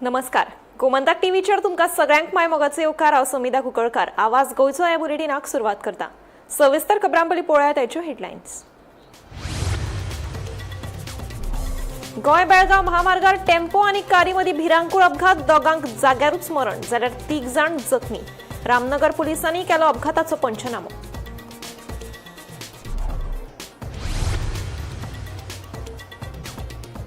नमस्कार, गोमंतक टीव्हीचेर तुमकां सगळ्यांक माय मोगाचो येवकार. हांव समिधा कुंकळकार. आवाज गोंयचो ह्या बुलेटिनाक सुरवात करता. सविस्तर खबरां पयलीं पळोवया ताच्यो हेडलायन्स. गोंय बेळगांव महामार्गार टेम्पो आनी कारी मदीं भिरांकूळ अपघात. दोगांक जाग्यारूच मरण जाल्यार तीग जाण जखमी. रामनगर पुलिसांनी केलो अपघाताचो पंचनामो.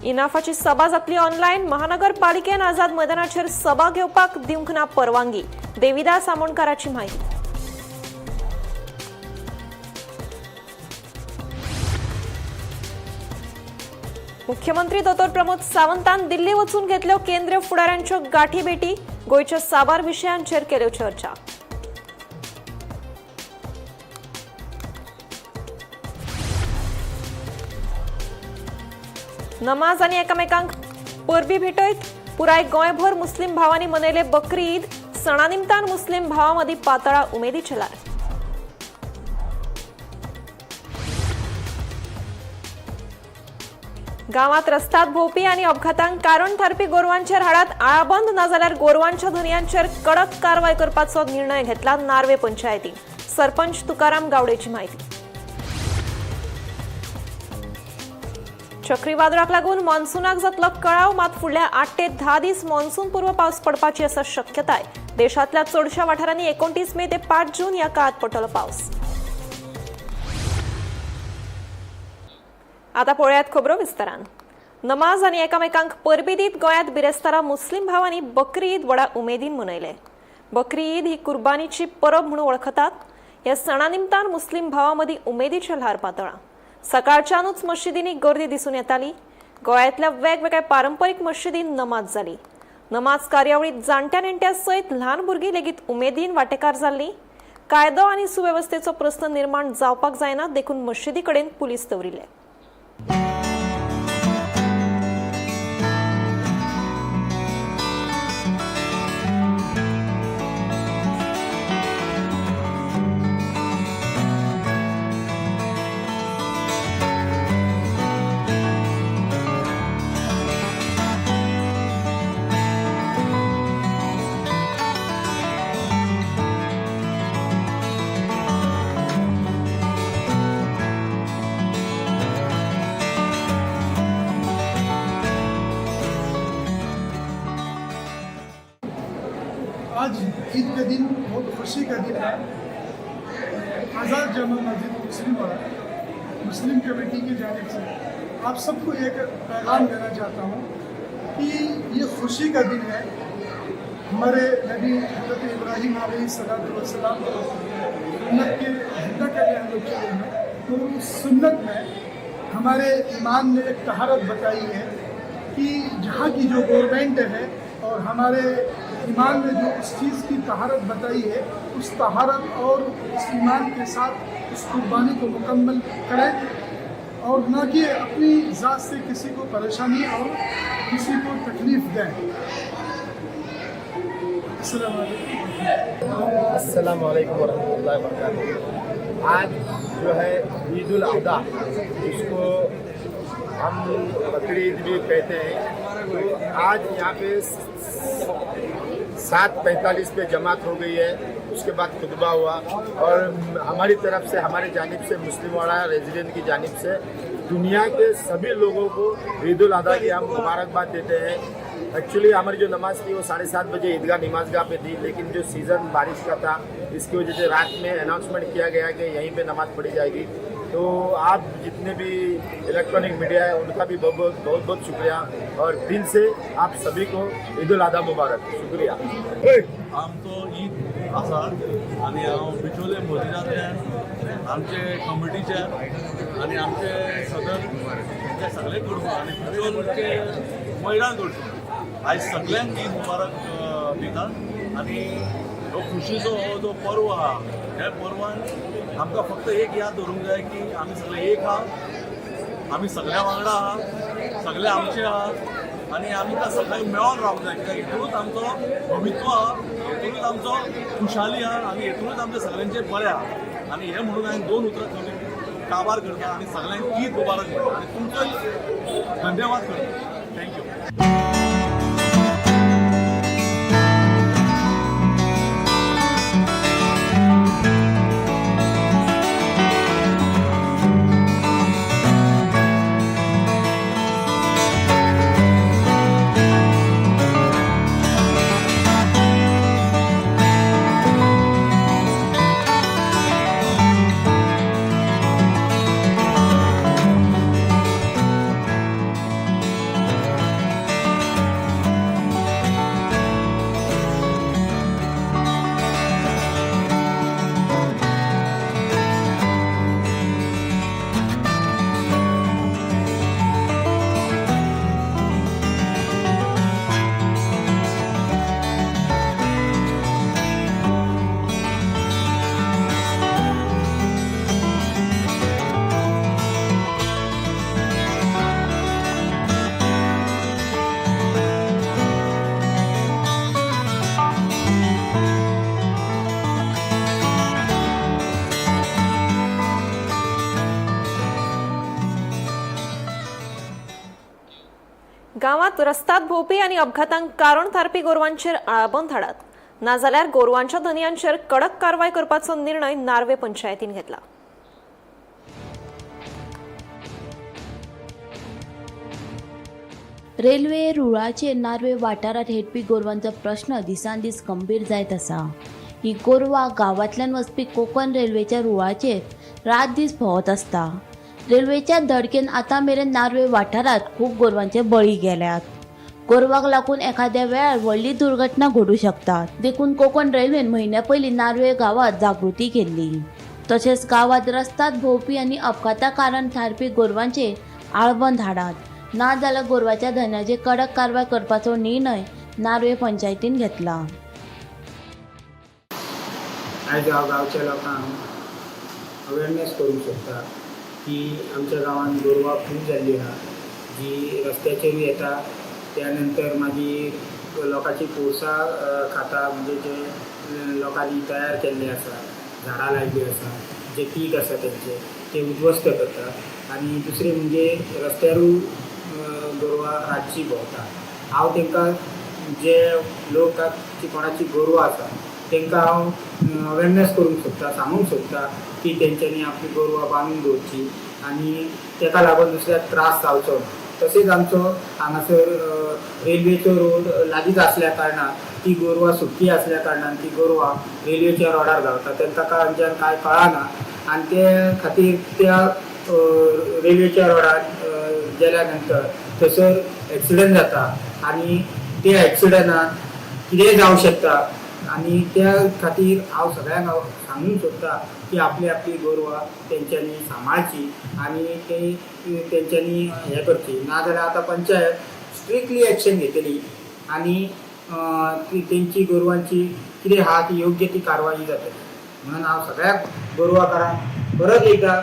इनाफाची सभा जातली ऑनलायन. महानगरपालिकेन आझाद मैदानाचेर सभा घेवपाक दिवंक ना परवानगी. देविदास आमोणकाराची माहिती. मुख्यमंत्री दोतोर प्रमोद सावंतान दिल्ली वचून घेतल्यो केंद्रीय फुडाऱ्यांच्यो गाठी भेटी. गोंयच्या साबार विशयांचेर केल्यो चर्चा. नमाज आनी एकामेकांक परबी भेटयत पुराय गोंयभर मुस्लिम भावांनी मनयले बकरी ईद. सणा निमतान मुस्लिम भावां मदीं पातळा उमेदीचे ल्हार. गांवात रस्त्यात भोंवपी आनी अपघातांक कारण थारपी गोरवांचेर हाडात आळाबंद, नाजाल्यार गोरवांच्या धनयांचेर कडक कारवाय करपाचो निर्णय घेतला नार्वे पंचायतीन. सरपंच तुकाराम गावडेची माहिती. चक्रीवादळाक लागून मॉन्सूनाक जातलो कळाव. मात फुडल्या 8 ते 10 दीस मॉन्सून पूर्व पावस पडपाची आसा शक्यताय. देशांतल्या चडशा वाठारांनी 29 मे ते 5 जून ह्या काळात पडटलो पावस. आता पळयात खबरो विस्तारान. नमाज आनी एकामेकांक परबी दीत गोंयांत बिरेस्तारा मुस्लिम भावांनी बकरी ईद व्हडा उमेदीन मनयले. बकरी ईद ही कुर्बानीची परब म्हणून वळखतात. ह्या सणा निमतान मुस्लिम भावां मदीं उमेदीचें ल्हार पातळां. सकाळच्यानूच मशिदींनी गर्दी दिसून येताली. गोंयांतल्या वेगवेगळ्या पारंपरीक मशिदीन नमाज जाली. नमाज कार्यावळीत जाणट्या नेणट्या सयत ल्हान भुरगीं लेगीत उमेदीन वांटेकार जाल्लीं. कायदो आनी सुवेवस्थेचो प्रस्न निर्माण जावपाक जायना देखून मशिदी कडेन पुलीस दवरिल्ले. आज ईद का दिन बहुत खुशी का दिन है. आज़ाद जामा मस्जिद मुस्लिम वाला मुस्लिम कमेटी की जानिब से आप सबको एक पैगाम देना चाहता हूँ कि ये खुशी का दिन है. हमारे नबी हज़रत इब्राहिम सलाम को सुन्नत के जिंदा करने हम लोग चले हैं, तो उस सुन्नत में हमारे ईमान ने एक तहारत बताई है कि जहाँ की जो गवर्नमेंट है और हमारे ईमान ने जो उस चीज़ की तहारत बताई है, उस तहारत और उस ईमान के साथ उस कुर्बानी को मुकम्मल करें और न कि अपनी ज़ात से किसी को परेशानी और किसी को तकलीफ़ दें. अस्सलाम वालेकुम. अस्सलाम वालेकुम वरहमतुल्लाहि वबरकातुहू. आज जो है ईद उल अज़हा, जिसको हम बकरी ईद भी कहते हैं, तो आज यहाँ पे 7:45 पे जमात हो गई है. उसके बाद खुतबा हुआ और हमारी तरफ से, हमारी जानिब से, मुस्लिम वाड़ा रेजिडेंट की जानिब से दुनिया के सभी लोगों को ईद उल अज़हा की हम मुबारकबाद देते हैं. एक्चुअली हमारी जो नमाज थी वो 7:30 बजे ईदगाह नमाजगाह पे थी, लेकिन जो सीज़न बारिश का था, इसकी वजह से रात में अनाउंसमेंट किया गया कि यहीं पे नमाज पढ़ी जाएगी. तो आप जितने भी इलेक्ट्रॉनिक मीडिया है, उनका भी बहुत बहुत बहुत बहुत शुक्रिया और दिल से आप सभी को ईद उल अज़हा मुबारक. शुक्रिया. आमचो ईद आसा आनी हांव बिचोले मस्जिदांतल्यान आमचे कमिटीच्या आनी आमचे सदर ते सगळे कडसून आनी बिचोलचे मैदान कडसून आयज सगळ्यांक ईद मुबारक दिता. आनी हो खुशीचो हो जो पर्व आहा, ह्या पर्वान आमकां फक्त एक याद दवरूंक जाय की आमी सगळे एक आहा, आमी सगळ्या वांगडा आहा, सगळे आमचे आहा आनी आमकां सगळ्यांक मेळोन रावंक जाय, कित्याक हितूनच आमचो भवित्व आहा, हितूनच आमचो खुशाली आहा आनी हितूनच आमचें सगळ्यांचें बरें आहा. आनी हें म्हणून हांवें दोन उतरां कमी काबार करता आनी सगळ्यांक ईद मुबारक म्हणटा आनी तुमचोय धन्यवाद करता. Thank you. गांवांत रस्त्यात भोंवपी आनी अपघातांक कारण थारपी गोरवांचेर आळाबंद हाडात, नाजाल्यार गोरवांच्या धनयांचेर कडक कारवाय करपाचो निर्णय नार्वे पंचायतीन घेतला. रेल्वे रुळाचेर नार्वे वाठारांत हेडपी गोरवांचो प्रश्न दिसान दीस गंभीर जायत आसा. ही गोरवां गांवांतल्यान वचपी कोंकण रेल्वेच्या रुळाचेर रात दीस भोंवत आसता. रेल्वेच्या धडकेन आतां मेरेन नार्वे वाठारांत खूब गोरवांचे बळी गेल्यात. गोरवांक लागून एखाद्या वेळार व्हडली दुर्घटना घडूं शकता. देखून कोंकण रेल्वेन म्हयन्या पयलीं नार्वे गांवांत जागृती केल्ली. तशेंच गांवांत रस्त्यात भोंवपी आनी अपघाताक कारण थारपी गोरवांचेर आळबंद हाडात, ना जाल्यार गोरवाच्या धनयाचेर कडक कारवाय करपाचो निर्णय नार्वे पंचायतीन घेतला. आयज हांव गांवच्या लोकांक अवेरनेस करूंक सोदता की आमच्या गांवांत गोरवां खूब जाल्ली आहा, जी रस्त्याचेरूय येता, त्या नंतर मागीर लोकांची पोरसां खाता, म्हणजे जे लोकांनी तयार केल्ले आसा, झाडां लायिल्ली आसा, जे पीक आसा तेंचे ते उद्ध्वस्त करता. आनी दुसरें म्हणजे रस्त्यारूय गोरवां रातची भोंवता. हांव तांकां जे लोकांची कोणाची गोरवां आसा तांकां हांव अवेरनेस करूंक सोदता, सांगूंक सोदता की तेंच्यांनी आपली गोरवां बांदून दवरची आनी ताका लागून दुसऱ्याक त्रास जावचो ना. तशेंच आमचो हांगासर रेल्वेचो रोड लागींच आसल्या कारणान ती गोरवां सुटकी आसल्या कारणान ती गोरवां रेल्वेच्या रोडार धांवता. तांकां खंयच्यान कांय कळना आनी ते खातीर त्या रेल्वेच्या रोडार गेल्या नंतर थंयसर एक्सिडंट जाता आनी त्या एक्सिडंटान कितेंय जावं शकता. आनी त्या खातीर हांव सगळ्यांक हांव सांगूंक सोदता की आपली आपली गोरवां तेंच्यांनी सांबाळची आनी ते तेंच्यांनी हें करची, नाजाल्यार आतां पंचायत स्ट्रिक्टली एक्शन घेतली आनी तेंची गोरवांची कितें आहा ती योग्य ती कारवाई जातली. म्हणून हांव सगळ्या गोरवाकारांक परत एकदां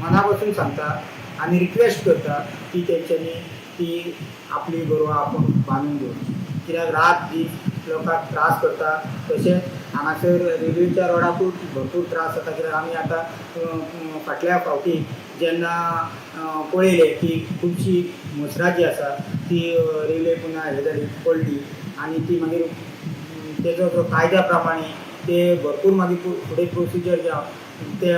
मना पासून सांगता आनी रिक्वेस्ट करता की तेंच्यांनी ती आपली गोरवां आपूण बांदून दवरची, कित्याक रात दीस लोकांक त्रास करता. तशेंच हांगासर रेल्वेच्या रोडाकूय भरपूर त्रास जाता, कित्याक आमी आतां फाटल्या फावटी जेन्ना पळयलें की खुबशी म्हसरां जी आसा ती रेल्वे पुन्हा हें जाली, पडली आनी ती मागीर तेजो जो कायद्या प्रमाणे ते भरपूर मागीर फुडें प्रोसिजर जे ते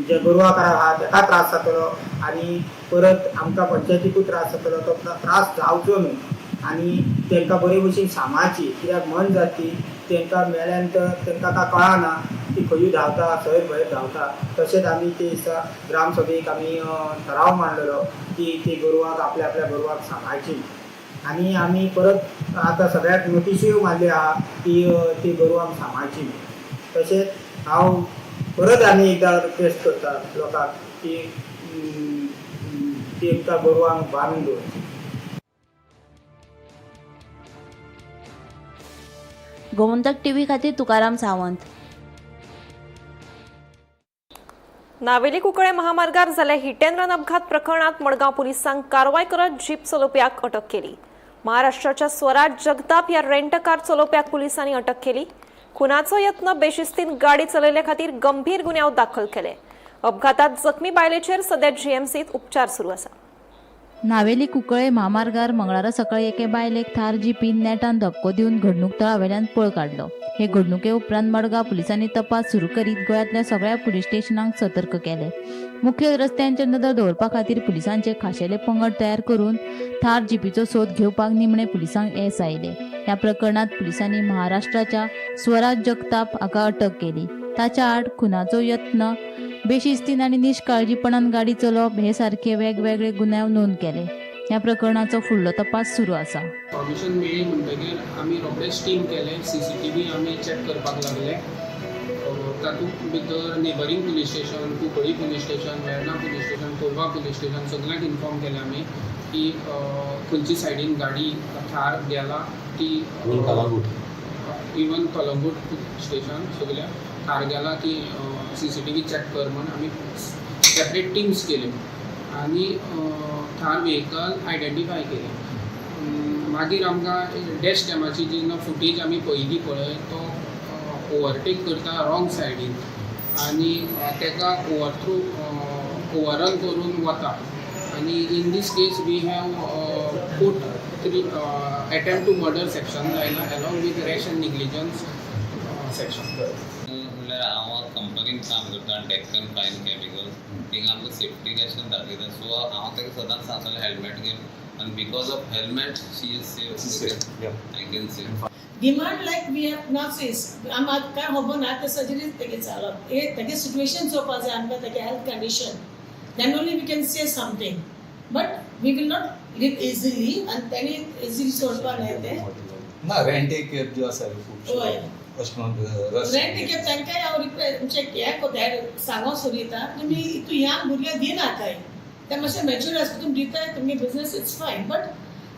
जे गोरवाकार आहा तेका त्रास जातलो आनी परत आमकां पंचायतीकूय त्रास जातलो. तो त्रास जावचो न्हू आनी तांकां बरे भशेन सांबाळची, कित्याक मन जाती तांकां मेल्या नंतर तांकां काय कळना ती खंयूय धांवता, सैर भयर धांवता. तशेंच आमी ते दिसा ग्रामसभेक आमी ठराव मांडलेलो की ती गोरवांक आपल्या आपल्या गोरवांक सांबाळची आनी आमी परत आतां सगळ्याक नोटिसूय मारल्यो आहा की ती गोरवांक सांबाळची. तशेंच हांव परत आनी एकदां रिक्वेस्ट करता लोकांक की तांकां गोरवांक बांदून दवरची. गोमंतक टीव्ही खातीर तुकाराम सावंत. नावेली कुंकळे महामार्गार जाल्ल्या हिट अँड रन अपघात प्रकरणात मडगांव पुलिसांक कारवाय करत जीप चलोवप्याक अटक केली. महाराष्ट्राच्या स्वराज जगताप ह्या रेंट कार चलोवप्याक पुलिसांनी अटक केली. खुनाचो यत्न, बेशिस्तीन गाडी चलयले खातीर गंभीर गुन्यांव दाखल केले. अपघातात जखमी बायलेचेर सध्या जीएमसीत उपचार सुरू आसा. नावेली कुंकळे म्हामार्गार मंगळारा सकाळी एके बायलेक थार जिपीन नेटान धपको दिवन घडणूक थळावेल्यान पळ काडलो. हे घडणुके उपरांत मडगांव पुलिसांनी तपास सुरू करीत गोंयांतल्या सगळ्या पुलीस स्टेशनांक सतर्क केले. मुखेल रस्त्यांचेर नदर दवरपा खातीर पुलिसांचे खाशेले पंगड तयार करून थार जिपीचो सोद घेवपाक निमणे पुलिसांक येस आयले. ह्या प्रकरणांत पुलिसांनी महाराष्ट्राच्या स्वराज जगताप हाका अटक केली. ताच्या आड खुनाचो यत्न, बेशिस्तीन आनी निश्काळजीपणान गाडी चलोवप हे सारखे वेगवेगळे गुन्यांव नोंद केले. ह्या प्रकरणाचो फुडलो तपास सुरू आसा. इन्फॉर्मेशन मेळ्ळी म्हणटगीर आमी रोखडेच टीम केले, CCTV आमी चॅक करपाक लागले. तातूंत भितर neighbouring police station, Cuncolim police station, Verna police station, Colva police station सगळ्यांक इन्फॉर्म केलें आमी की खंयची सायडीन गाडी थार गेला ती, इवन कलंगूट पुलीस स्टेशन सगल्या थार गेला ती CCTV check कर म्हण आमी सेपरेट टिम्स केल्यो आनी थार व्हेकल आयडेंटिफाय केलें. मागीर आमकां डॅश कॅमाची जेन्ना फुटेज आमी पळयली पळय, तो ओवरटेक करता रॉंग सायडीन आनी ताका ओवरथ्रो ओवररन करून वता. आनी in this case we have put three attempt to murder section लायला along with rash and negligence section. म्हणल्यार हांव कंपनीन काम करता डेक्कन फायन केमिकल्स, थिंगा आमकां सेफ्टी रेशन दाखयता. सो हांव ताका सदांच सांगतालो हेल्मेट घेवन, आनी because of helmet she is safe, I can say. Demand like we have nurses, आम आतां कांय खबर ना ते सर्जरी तेगे चालप हे तेगे सिट्युएशन चोवपा जाय आमकां, तेगे health condition, then only we can say something, but we will not live easily आनी तेणी इजिली सोडपा न्हय तें. ना रेंट ए कॅब ज्यो आसा खूबश्यो हय. अशें म्हणून रेंट कॅब तांकांय हांव रिक्वेस्ट म्हणजे हें कोत्ता सांगो सोदता, तुमी तूं ह्या भुरग्यांक दिनाकाय, ते मातशें मॅच्युअर आसता, तुमी दिताय तुमगे बिजनस it's fine, but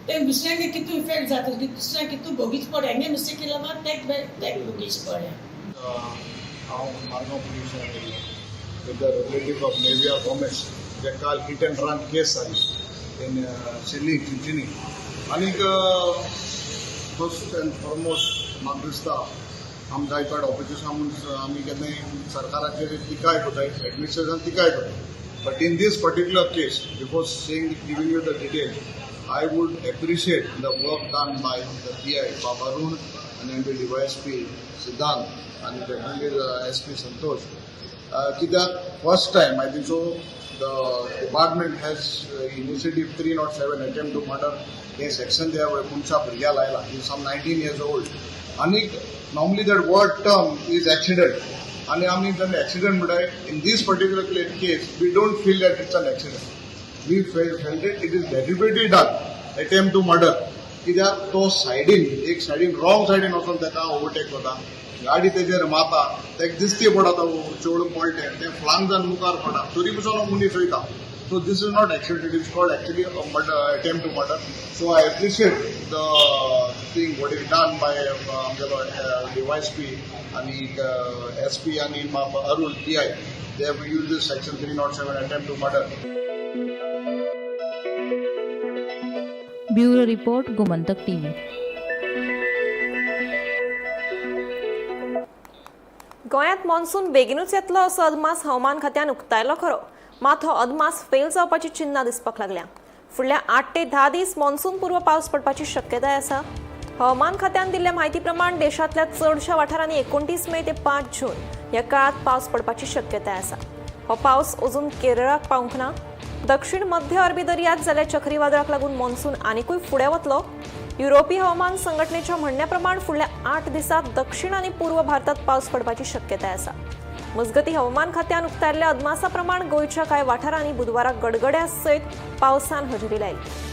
ते दुसऱ्यांक कितू इफेक्ट जाता, दुसऱ्यांक कितू भोगीच पडे, हेंगे मिस्टेक केला मात तेक तेक भोगीच पडे. हांव मारगांव पुलीस स्टेशनार येयल्लो with the relative of Nevia Gomes, जे काल हिट अँड रन केस जाली इन सिल्ली चिंचिनी. आनीक फर्स्ट अँड फॉरमोस्ट म्हाका दिसता आम जायते ऑपोजिशन आमी केन्नाय सरकाराचेर टिकाय करताय, एडमिनिस्ट्रेशन टिकाय करताय, but in this particular case, before saying giving you the details, I would appreciate the work done by the PI Baba Arun and M D Y S P Siddhant आनी definitely S P Santosh. कित्याक first time I think so the department has initiative 307 attempt to murder hey section त्या मनशा भुरग्या लायला, ही सम 19 years old. आनीक normally that word term is accident, आनी आमी जेन्ना एक्सिडंट म्हणटाय, in this particular case we don't feel that it's an accident, we felt it is deliberately done attempt to murder. कित्याक तो सायडीन एक सायडीन रॉंग सायडीन वचून ताका ओवरटेक करता, गाडी तेजेर माता, ताका दिसती पडटा चेडूं पडलें, तें फ्लांग जावन मुखार पडटा, तरी पसून मनीस वयता. So this is not accident, it is called actually a murder, attempt to murder. So I appreciate the thing what is done by आमगेलो डीवायएसपी आनी एसपी आनी Arul PI, they have use this section 307 attempt to murder. Bureau report, Gomantak TV. गोंयांत monsoon बेगिनूच येतलो असो अदमास हवामान खात्यान उक्तायलो खरो, मात हो अदमास फेल जावपाची चिन्नां दिसपाक लागल्या. फुडल्या 8 ते 10 दीस मॉन्सून पूर्व पावस पडपाची शक्यताय आसा. हवामान खात्यान दिल्ल्या म्हायती प्रमाण देशांतल्या चडशा वाठारांनी 29 मे ते 5 जून ह्या काळात पावस पडपाची शक्यताय आसा. हो पावस अजून केरळाक पावूंक ना. दक्षिण मध्य अरबी दर्यांत जाल्ल्या चक्रीवादळाक लागून मॉन्सून आनिकूय फुडें वतलो. युरोपी हवामान संघटनेच्या म्हणण्या प्रमाण फुडल्या 8 दिसांत दक्षिण आनी पूर्व भारतात पावस पडपाची शक्यताय आसा. मजगती हवामान खात्यान उक्तायल्ल्या अदमासा प्रमाण गोंयच्या कांय वाठारांनी बुधवारा गडगड्या सयत पावसान हजेरी लायली.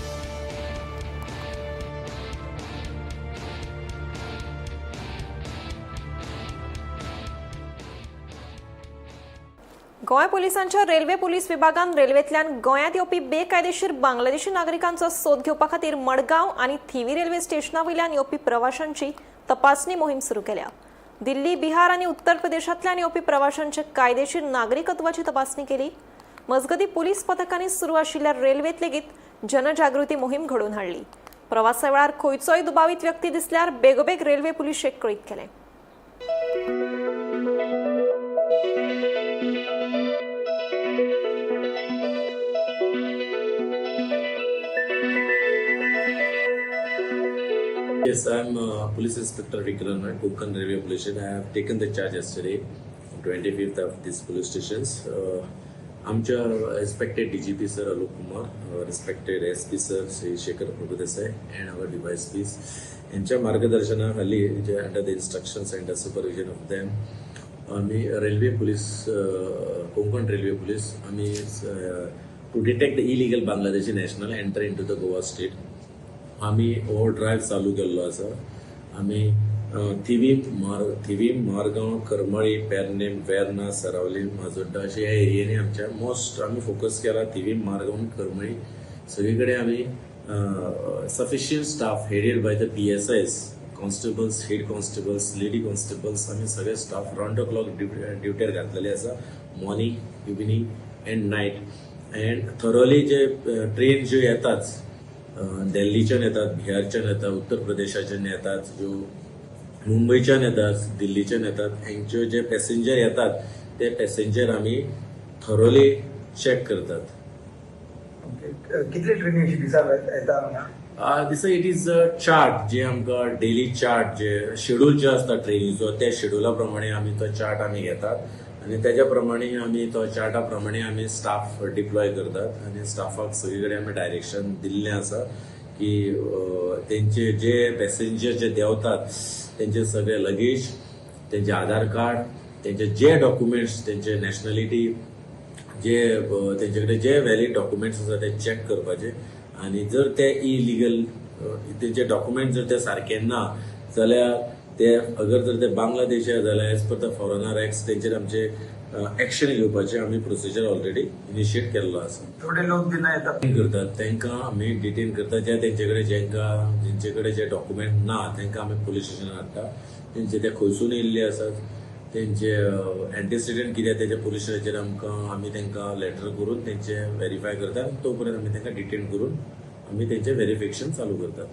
गोंय पोलिसांच्या रेल्वे पोलीस विभागान रेल्वेंतल्यान गोंयांत येवपी बेकायदेशीर बांगलादेशी नागरिकांचो सोद घेवपा खातीर मडगांव आनी थिवी रेल्वे स्टेशना वयल्यान येवपी प्रवाशांची तपासणी मोहीम सुरू केल्या. दिल्ली, बिहार आनी उत्तर प्रदेशांतल्यान येवपी प्रवाशांच्या कायदेशीर नागरिकत्वाची तपासणी केली. मजगती पोलीस पथकांनी सुरू आशिल्ल्या रेल्वेत लेगीत जनजागृती मोहीम घडोवन हाडली. प्रवासा वेळार खंयचोय दुबावीत व्यक्ती दिसल्यार बेगोबेग रेल्वे पुलिशेक कळीत केलें. Yes, I am Police Inspector Vikram at Konkan Railway Police Station. I have taken the charge yesterday, 25th of this police stations. आमच्या respected DGP sir Alok Kumar, respected SP sir Shri Shekhar Prabhudesai and our DySPs यांच्या मार्गदर्शनाखाली, जे under the instructions and the supervision of them, आम्ही railway police, Konkan railway police, आम्ही to detect the illegal Bangladeshi national enter into the Goa state, आमी हो drive चालू केल्लो आसा. आमी थिवीम, मारगांव, करमळी, पेरनेम, वेर्ना, सरावली, माजोड्डा अशे ह्या एरियांनी आमच्या मोस्ट आमी फोकस केला. थिवीम, मारगांव, करमळी सगळे कडेन आमी sufficient staff headed by the PSIs, constables, head constables, lady constables, आमी सगळे स्टाफ रावंड the clock ड्युटीर घातलेले आसा, morning, evening and night. And thoroughly J train ज्यो येतात, दिल्लीच्यान येतात, बिहारच्यान येतात, उत्तर प्रदेशाच्यान येतात, ज्यो मुंबयच्यान येतात, दिल्लीच्यान येतात, हेंच्यो जे पॅसेंजर येतात ते पॅसेंजर आमी थरोली चॅक करतात. कितले ट्रेनी अशी दिसाक येता हांगा? This it is a chart जे आमकां डेली चार्ट जे शेड्यूल जे आसता ट्रेनीचो त्या शेड्युला प्रमाणे आमी तो चार्ट आमी घेतात आनी तेज्या प्रमाणे आमी तो चार्टा प्रमाणे आमी स्टाफ डिप्लॉय करतात आनी स्टाफाक सगळी कडेन आमी डायरेक्शन दिल्लें आसा की तेंचे जे पॅसेंजर जे देंवतात तेंचे सगळे लगेज, तेंचे आधार कार्ड, तेंचे जे डॉक्युमेंट्स, तेंचे नॅशनलिटी, जे तेंचे कडेन जे व्हॅलीड डॉक्युमेंट्स आसा ते चॅक करपाचे आनी जर ते इलिगल तेंचे डॉक्युमेंट जर ते सारके ना जाल्यार ते अगर जर ते बांगलादेशी जाल्यार as per the foreigner act तेंचेर आमचे एक्शन घेवपाचे आमी प्रोसिजर ऑलरेडी इनिशिएट केल्लो आसा. थोडे लोक दिना येतात करतात तांकां आमी डिटेन करतात, जे तेंचे कडेन जेंकां जेंचे कडेन जे डॉक्युमेंट ना तांकां आमी पुलीस स्टेशनार हाडटा. तेंचे ते खंयसून येयल्ले आसात, तेंचे एंटिसिडंट कितें तेजे पुलीस स्टेशनाचेर आमकां आमी तांकां लेटर करून तेंचे वेरीफाय करतात आनी तो पर्यंत आमी तांकां डिटेन करून आमी तेंचें वेरिफिकेशन चालू करतात.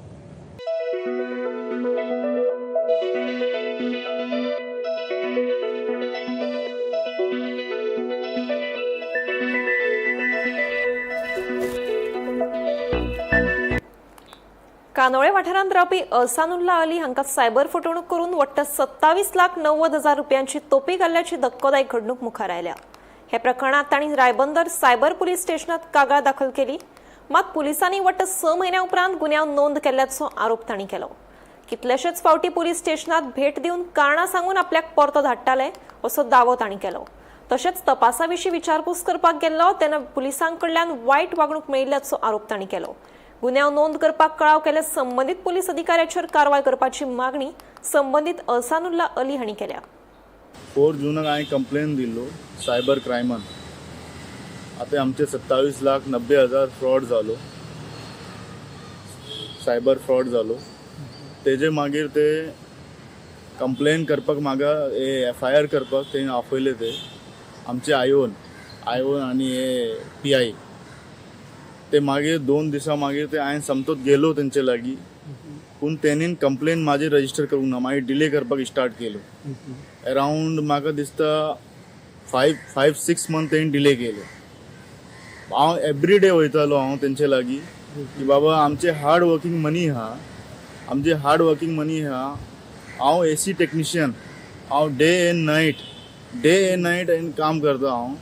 कानोळे वाठारांत रावपी अहसानुल्ला अली हांकां सायबर फटवणूक करून वट्ट 27,90,000 रुपयांची तोपी घाल्ल्याची धक्कोदायक घडणूक मुखार आयल्या. हे प्रकरणात तांणी रायबंदर सायबर पुलीस स्टेशनात कागाळ दाखल केली. मात पुलिसांनी वट्ट 6 म्हयन्या उपरांत गुन्यांव नोंद केल्ल्याचो आरोप तांणी केलो. कितलेशेच फावटी पुलीस स्टेशनात भेट दिवन कारणां सांगून आपल्याक परतो धाडटाले असो दावो तांणी केलो. तशेंच तपासा विशीं विचारपूस करपाक गेल्लो तेन्ना पुलिसां कडल्यान वायट वागणूक मेळिल्ल्याचो आरोप तांणी केलो. गुन्यांव नोंद करपाक कळाव केल्यार संबंदीत पुलीस अधिकाऱ्याचेर कारवाय करपाची मागणी संबंदीत अहसानुल्ला अली हांणी केल्या. 4 जूनाक हांवें कंप्लेन दिल्लो सायबर क्रायमान. आतां आमचे 27,90,000 फ्रॉड जालो, सायबर फ्रॉड जालो. तेजे मागीर ते कंप्लेन करपाक म्हाका एफ I R करपाक तेणी आपयले ते आमचे आयोन आनी हे पी I. ते मागीर 2 दिसां मागीर ते हांवें समतोच गेलो तेंचे लागीं, पूण तेणीन कंप्लेन म्हाजी रजिस्टर करूंक ना, मागीर डिले करपाक स्टार्ट केलो. अरावंड म्हाका दिसता 5-6 मंथ तेणी डिले केले. हांव एवरी डे वयतालो हांव तेंचे लागीं की बाबा आमचे हार्ड वर्कींग मनी आहा, आमचे हार्ड वर्कींग मनी आहा. हांव ए सी टॅक्निशियन, हांव डे एंड नायट काम करता. हांव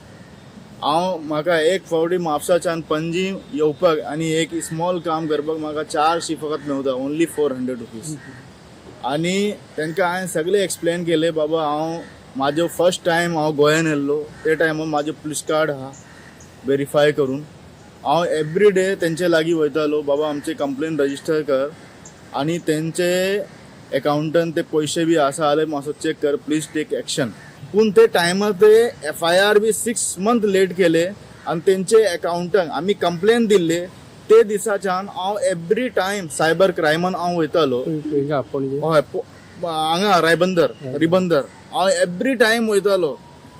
हांव म्हाका एक फावटी म्हापसाच्यान पणजी येवपाक आनी एक स्मॉल काम करपाक म्हाका 400 फकत मेवता, ओन्ली 400 रुपीज. आनी तांकां हांवें सगळें एक्सप्लेन केलें, बाबा हांव म्हाजो फर्स्ट टायम हांव गोंयान येयल्लो ते टायमार म्हाजें पुलीस कार्ड आहा वेरीफाय करून हांव एवरी डे तेंचे लागीं वयतालो, बाबा आमचे कंप्लेन रजिस्टर कर आनी तेंचे एकाउंटान ते पयशे बी आसा जाल्यार मातसो चॅक कर, प्लीज टेक एक्शन. पूण ते टायमार ते F I R B 6 month late केले आनी तेंचे एकाउंटाक आमी कंप्लेन दिल्ले ते दिसाच्यान हांव एवरी टायम सायबर क्रायमान हांव वयतालो. हय, हांगा रायबंदर रिबंदर हांव एवरी टायम वयतालो,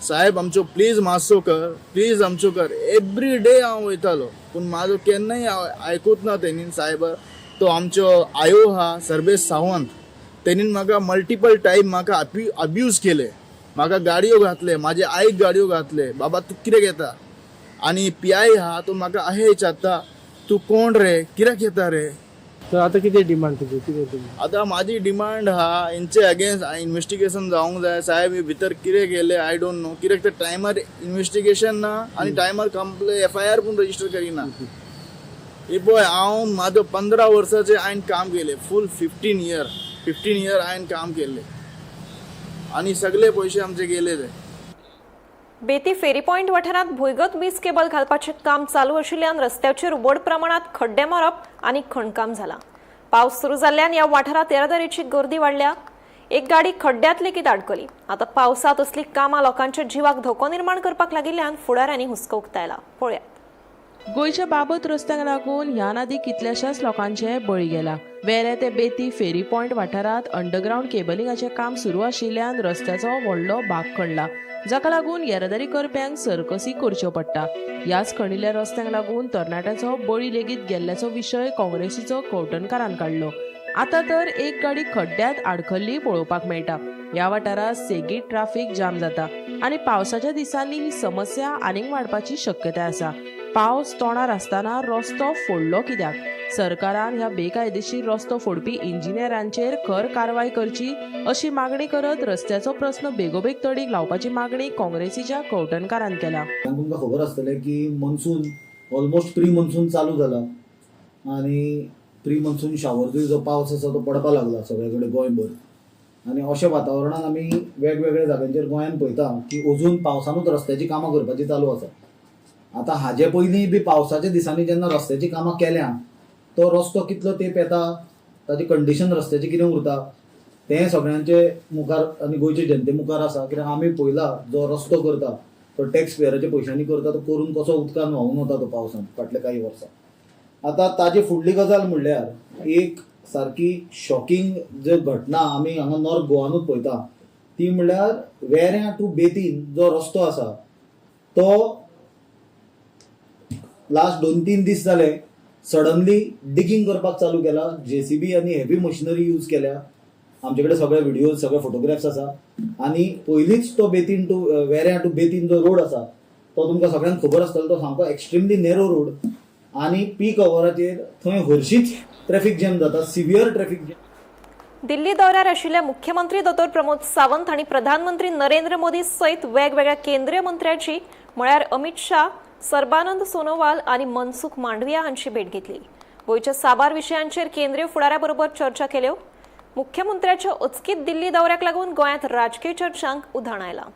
साहेब आमच्यो प्लीज मातसो कर, प्लीज आमच्यो कर, एवरी डे हांव वयतालो. पूण म्हाजो केन्नाय आयकूच ना तेणी. सायबर तो आमचो आयो आहा सर्वेश सावंत, तेणीन म्हाका मल्टिपल टायम म्हाका अब्यूज केले, म्हाका गाडयो घातले, म्हाजे आईक गाडयो घातले, बाबा तूं कितें घेता. आनी पी I आहा तो म्हाका अहें विचारता, तूं कोण रे, कित्याक येता रे. तर आतां कितें डिमांड तुजी, कितें तुजी? आतां म्हाजी डिमांड आहा हेंचे अगेन्स्ट इन्वेस्टिगेशन जावंक जाय. साहेब हे भितर कितें केलें I don't know, कित्याक ते टायमार इन्वेस्टिगेशन ना आनी टायमार एफ I R पूण रजिस्टर करिना. हे पळय हांव म्हाजो 15 वर्साचें हांवें काम केलें, फूल 15 इयर हांवें काम केल्लें आनी सगळे पयशे आमचे गेले ते. बेती फेरी पॉयंट वाठारांत भुंयगत वीज केबल घालपाचें काम चालू आशिल्ल्यान रस्त्याचेर व्हड प्रमाणात खड्डे मारप आनी खणकाम जालां. पावस सुरू जाल्ल्यान ह्या वाठारांत येरादारीची गर्दी वाडल्या. एक गाडी खड्ड्यांत लेगीत आडकली. आतां पावसांत असलीं कामां लोकांच्या जिवाक धोको निर्माण करपाक लागिल्ल्यान फुडाऱ्यांनी हुस्को उक्तायला. पळयात. गोंयच्या बाबत रस्त्यांक लागून ह्या आदी कितल्याशाच लोकांचे बळी गेला. वेरें ते बेती फेरी पॉयंट वाठारांत अंडरग्रावंड केबलिंगाचें काम सुरू आशिल्ल्यान रस्त्याचो व्हडलो भाग खणला, जाका लागून येरादारी करप्यांक सर्कसी करच्यो पडटा. ह्याच खणिल्ल्या रस्त्यांक लागून तरणाट्याचो बळी लेगीत गेल्ल्याचो विशय काँग्रेसीचो कवठणकारान काडलो. आतां तर एक गाडी खड्ड्यांत आडखल्ली पळोवपाक मेळटा. ह्या वाठारांत सेगीत ट्राफीक जाम जाता आनी पावसाच्या दिसांनी ही समस्या आनीक वाडपाची शक्यताय आसा. पावस तोंडार आसतना रस्तो फोडलो कित्याक? सरकारान ह्या बेकायदेशीर रस्तो फोडपी इंजिनियरांचेर खर कारवाय करची अशी मागणी करत रस्त्याचो प्रस्न बेगोबेग तडीक लावपाची मागणी काँग्रेसीच्या कवठणकारान केला. तुमकां खबर आसतलें की मॉन्सून ऑलमोस्ट प्री मॉन्सून चालू जाला आनी प्री मॉन्सून शावरचो जो पावस आसा तो पडपाक लागला सगळे कडेन गोंयभर आनी अशा वातावरणान आमी वेगवेगळ्या जाग्यांचेर गोंयांत पळयता की अजून पावसानूच रस्त्याची कामां करपाची चालू आसा. आतां हाजे पयलीं बी पावसाच्या दिसांनी जेन्ना रस्त्याची कामां केल्या तो रस्तो कितलो तेंप येता, ताची कंडिशन रस्त्याची कितें उरता तें सगळ्यांचे मुखार आनी गोंयचे जनते मुखार आसा. कित्याक आमी पळयला जो रस्तो करता तो टॅक्स पेयराच्या पयशांनी करता, तो करून कसो उदकान व्हांवून वता तो पावसान फाटल्या कांय वर्सां. आतां ताजी फुडली गजाल म्हणल्यार एक सारकी शॉकिंग जे घटना आमी हांगा नॉर्थ गोवानूच पळयता ती म्हणल्यार वेऱ्यां टू बेतीन जो रस्तो आसा तो लास्ट 2-3 दीस जाले सडनली डिगींग करपाक चालू केला. जेसीबी आनी हेवी मशिनरी यूज केल्या. आमचे कडेन सगळे व्हिडियोज सगळे फोटोग्राफ्स आसा आनी पयलींच तो बेतीन टू वेऱ्यां टू बेतीन जो रोड आसा तो तुमकां सगळ्यांक खबर आसतलो, तो सामको एक्स्ट्रिमली नॅरो रोड आनी पीक अवराचेर थंय हरशींच ट्रॅफिक जॅम जाता, सिव्हियर ट्रॅफिक जॅम. दिल्ली दौऱ्यार आशिल्ले मुख्यमंत्री दोतोर प्रमोद सावंत हांणी प्रधानमंत्री नरेंद्र मोदी सयत वेगवेगळ्या केंद्रीय मंत्र्यांची म्हळ्यार अमित शाह, सर्बानंद सोनोवाल आनी मनसुख मांडविया हांची भेट घेतली. गोंयच्या साबार विशयांचेर केंद्रीय फुडाऱ्या बरोबर चर्चा केल्यो. मुख्यमंत्र्याच्या अचकीत दिल्ली दौऱ्याक लागून गोंयांत राजकीय चर्चांक उधाण आयलां.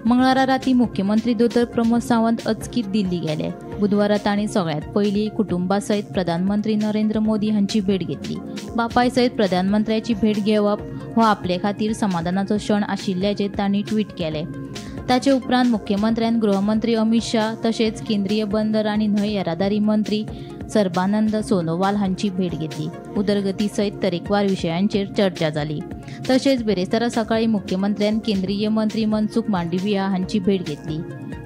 मंगळारा राती मुख्यमंत्री दोतोर प्रमोद सावंत अचकीत दिल्ली गेले. बुधवारा तांणी सगळ्यांत पयलीं कुटुंबा सयत प्रधानमंत्री नरेंद्र मोदी हांची भेट घेतली. बापाय सयत प्रधानमंत्र्याची भेट घेवप हो आपले खातीर समाधानाचो क्षण आशिल्ल्याचें तांणी ट्वीट केलें. ताचे उपरांत मुख्यमंत्र्यान गृहमंत्री अमित शाह तशेंच केंद्रीय बंदर आनी न्हंय येरादारी मंत्री सर्बानंद सोनोवाल हांची भेट घेतली. उदरगती सयत तरेकवार विशयांचेर चर्चा जाली. तशेंच बिरेस्तारा सकाळी मुख्यमंत्र्यान केंद्रीय मंत्री मनसुख मांडविया हांची भेट घेतली.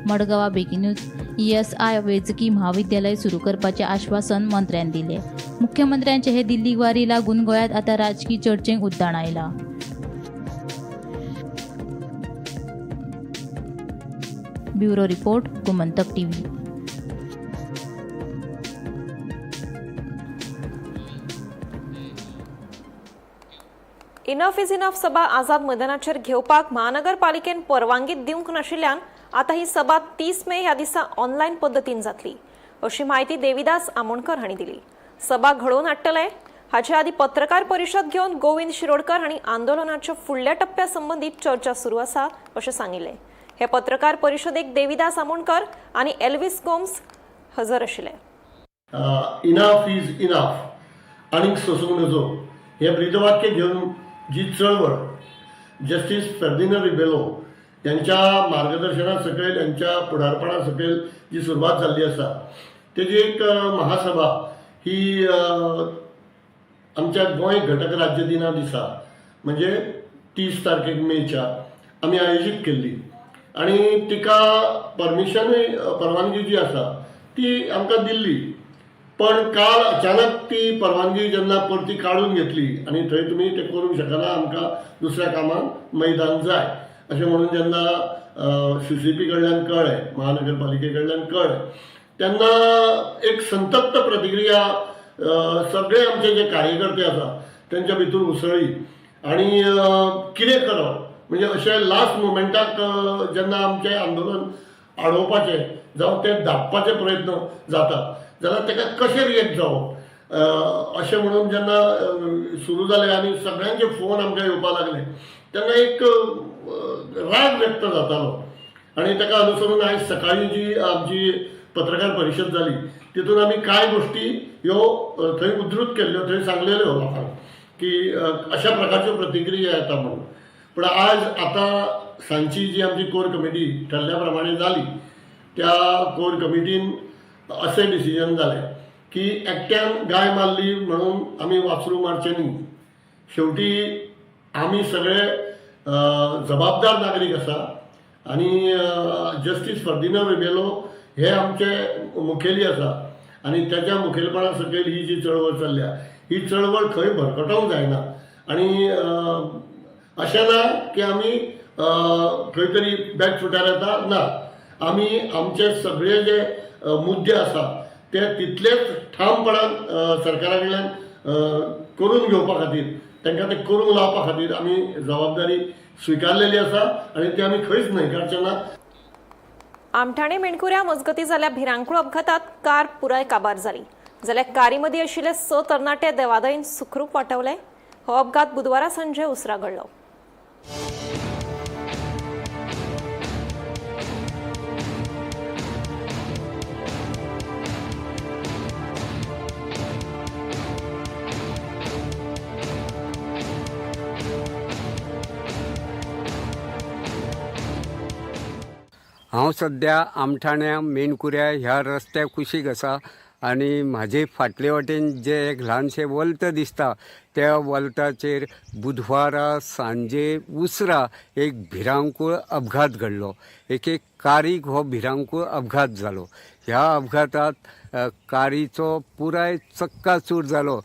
मडगांवा बेगिनूच ESI वैजकी म्हाविद्यालय सुरू करपाचें आश्वासन मंत्र्यान दिलें. मुख्यमंत्र्यांचे हे दिल्ली वारी लागून गोंयांत आतां राजकी चर्चेक उड्डाण आयलां. Bureau report, Gomantak TV. Enough is enough सभा आझाद मैदानाचेर घेवपाक महानगरपालिकेन परवानगी दिवंक नाशिल्ल्यान आतां ही सभा 30 मे ह्या दिसा ऑनलायन पद्दतीन जातली अशी म्हायती देविदास आमोणकर हांणी दिली. सभा घडोवन हाडटले हाचे आदीं पत्रकार परिशद घेवन गोविंद शिरोडकर हांणी आंदोलनाच्या फुडल्या टप्प्या संबंदीत चर्चा सुरू आसा अशें सांगिल्लें. हे पत्रकार परिशदेक देविदास आमोणकर आनी एल्विस गोम्स हजर आशिल्ले. इनफ is enough आनीक सोसूंक नजो हे ब्रीदवाक्य घेवन जी चळवळ जस्टीस फर्दिनांद रिबेलो यांच्या मार्गदर्शना सकयल, यांच्या फुडारपणा सकयल जी सुरवात जाल्ली आसा तेजी एक महासभा ही आमच्या गोंय घटक राज्य दिना दिसा म्हणजे 30 तारखेक मेच्या आमी आयोजीत केल्ली आनी तिका परमिशनूय परवानगी जी आसा ती आमकां दिल्ली. पण काल अचानक ती परवानगी जेन्ना परती काडून घेतली आनी थंय तुमी तें करूंक शकना, आमकां दुसऱ्या कामाक मैदान जाय अशें म्हणून जेन्ना CCP कडल्यान कळ्ळें, महानगरपालिके कडल्यान कळ्ळें तेन्ना एक संतप्त प्रतिक्रिया सगळे आमचे जे कार्यकर्ते आसा तेंच्या भितर उसळ्ळी आनी कितें करप म्हणजे अशें लास्ट मोमेंटाक जेन्ना आमचें आंदोलन आडोवपाचें जावं तें दाबपाचे प्रयत्न जाता जाल्यार ताका कशें रिएक्ट जावप अशें म्हणून जेन्ना सुरू जालें आनी सगळ्यांचे फोन आमकां येवपाक लागले तेन्ना एक राग व्यक्त जातालो आनी ताका अनुसरून आयज सकाळीं जी आमची पत्रकार परिशद जाली तितून आमी कांय गोश्टी ह्यो थंय उद्धृत केल्ल्यो, थंय सांगलेल्यो लोकांक की अशा प्रकारच्यो प्रतिक्रिया येता म्हणून. पण आज आतां सांजची जी आमची कोर कमिटी ठरल्या प्रमाणे जाली त्या कोर कमिटीन अशें डिसिजन जालें की एकट्यान गाय मारली म्हणून आमी वासरू मारचें न्ही. शेवटी आमी सगळे जबाबदार नागरीक आसा आनी जस्टीस फर्दिनांद रिबेलो हे आमचे मुखेली आसा आनी ताच्या मुखेलपणा सकयल ही जी चळवळ चल्ल्या ही चळवळ खंय भरकटोवंक जायना आनी अशें ना की आमी खंय तरी बॅक फुटार येता ना. आमी आमचे सगळे जे मुद्दे आसा ते तितलेच ठामपणान सरकारा कडल्यान करून घेवपा खातीर, तांकां ते करूंक लावपा खातीर आमी जबाबदारी स्विकारलेली आसा आनी ते आमी खंयच न्हयकारचे ना. आमठाणे मेणकुऱ्या मजगती जाल्ल्या भिरांकूळ अपघातात कार पुराय काबार जाली. जाल्यार कारीमदीं आशिल्ले 6 तरणाटे देवादयेन सुखरूप वाटावले. हो अपघात बुधवारा सांजे उसरां घडलो. हांव सद्या आमठाण्या मेणकुऱ्या ह्या रस्त्या कुशीक आसा आनी म्हाजे फाटले वाटेन जे एक ल्हानशें वल्त दिसता त्या वल्ताचेर बुधवारा सांजे उसरां एक भिरांकूळ अपघात घडलो. एके कारीक हो भिरांकूळ अपघात जालो. ह्या अपघातांत कारीचो पुराय चक्काचूर जालो.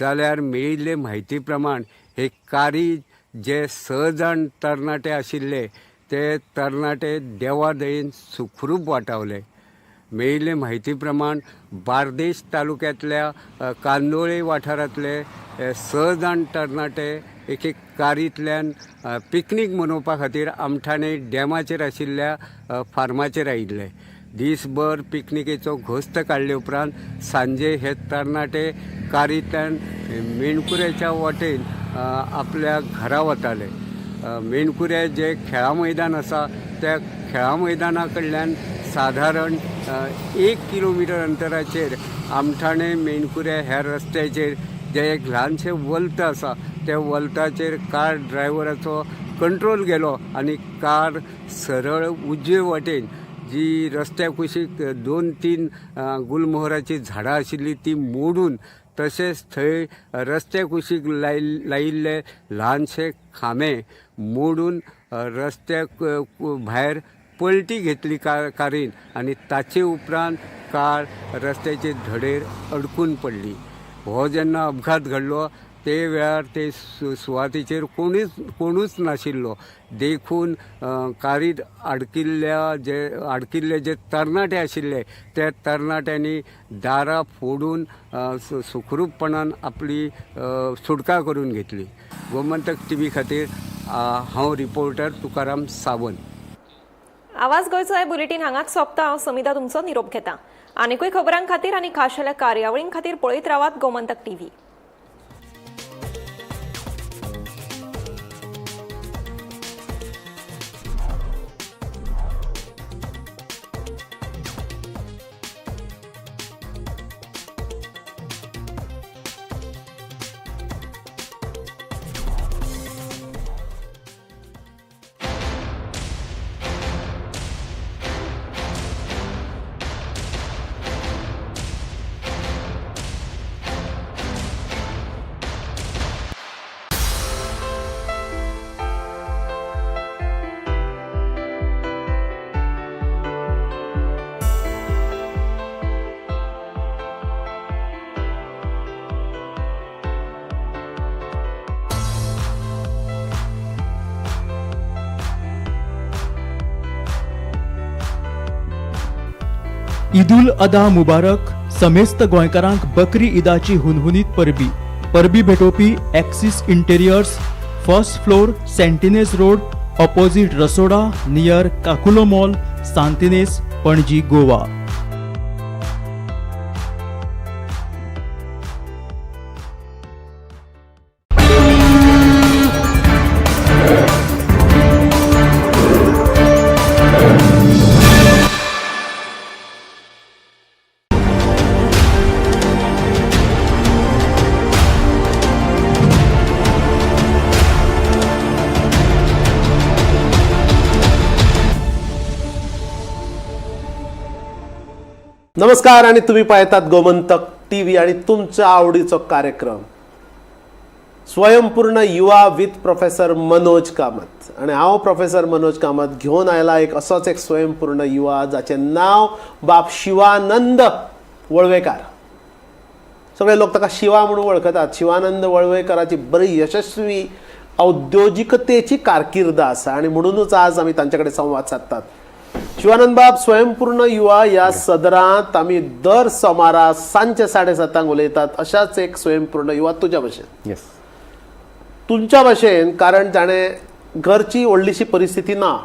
जाल्यार मेळिल्ले म्हायती प्रमाण हे कारी जे 6 जाण तरणाटे आशिल्ले ते तरणाटे देवादयेन सुखरूप वाटावले. मेळिल्ले म्हायती प्रमाण बार्देश तालुक्यांतल्या कांदोळे वाठारांतले 6 जाण तरणाटे एके कारींतल्यान पिकनीक मनोवपा खातीर आमठाणे डॅमाचेर आशिल्ल्या फार्माचेर आयिल्ले. दीसभर पिकनिकेचो घोस्त काडले उपरांत सांजे हे तरणाटे कारींतल्यान मेणकुऱ्याच्या वाटेन आपल्या घरा वताले. मेणकुऱ्या जे खेळा मैदान आसा त्या खेळा मैदाना कडल्यान साधारण 1 किलोमिटर अंतराचेर आमठाणे मेणकुऱ्या ह्या रस्त्याचेर जे एक ल्हानशें वल्त आसा त्या वल्ताचेर कार ड्रायव्हराचो कंट्रोल गेलो आनी कार सरळ उजवे वाटेन जी रस्त्या कुशीक 2-3 गुलमोहराचीं झाडां आशिल्लीं ती मोडून तशेंच थंय रस्त्या कुशीक लायिल्ले ल्हानशे खांबे मोडून रस्त्या भायर पलटी घेतली कारीन आनी ताचे उपरांत कार रस्त्याचे धडेर अडकून पडली. हो जेन्ना अपघात घडलो ते वेळार ते सुवातेचेर कोणूच नाशिल्लो. देखून कारीत आडकिल्ले जे तरणाटे आशिल्ले त्या तरणाट्यांनी दारां फोडून सुखरूपपणान आपली सुटका करून घेतली. गोमंतक टीव्ही खातीर हांव रिपोर्टर तुकाराम सावंत. आवाज गोंयचो हे बुलेटीन हांगाच सोंपता. हांव समिता तुमचो निरोप घेता. आनीकूय खबरां खातीर आनी खाशेल्या कार्यावळीं खातीर पळयत रावात गोमंतक टीव्ही. ईदुल अदा मुबारक समेस्त गोंयकारांक बकरी ईदाची हुनहुनीत परबी. परबी भेटोवपी Axis interiors, first floor, Santinez road, opposite Rasoda, near Caculo mall, Santinez, Panaji, Goa. नमस्कार आणि तुम्ही पाहतात गोमंतक टी व्ही आणि तुमच्या आवडीचो कार्यक्रम स्वयंपूर्ण युवा विथ प्रोफेसर मनोज कामत. आणि हांव प्रोफेसर मनोज कामत घेवन आयला एक असोच एक स्वयंपूर्ण युवा जाचें नांव बाब शिवानंद वळवेकार. सगळे लोक ताका शिवा म्हणून वळखतात. शिवानंद वळवेकाराची बरी यशस्वी औद्योगिकतेची कारकीर्द आसा आणि म्हणूनच आज आमी तांचे कडेन संवाद सादतात. शिवानंद बाब, स्वयंपूर्ण युवा ह्या सदरांत आमी दर सोमारा सांजचे 7:30 उलयतात अशाच एक स्वयंपूर्ण युवा तुज्या भशेन. येस. तुमच्या भशेन, कारण जाणें घरची व्हडलीशी परिस्थिती ना.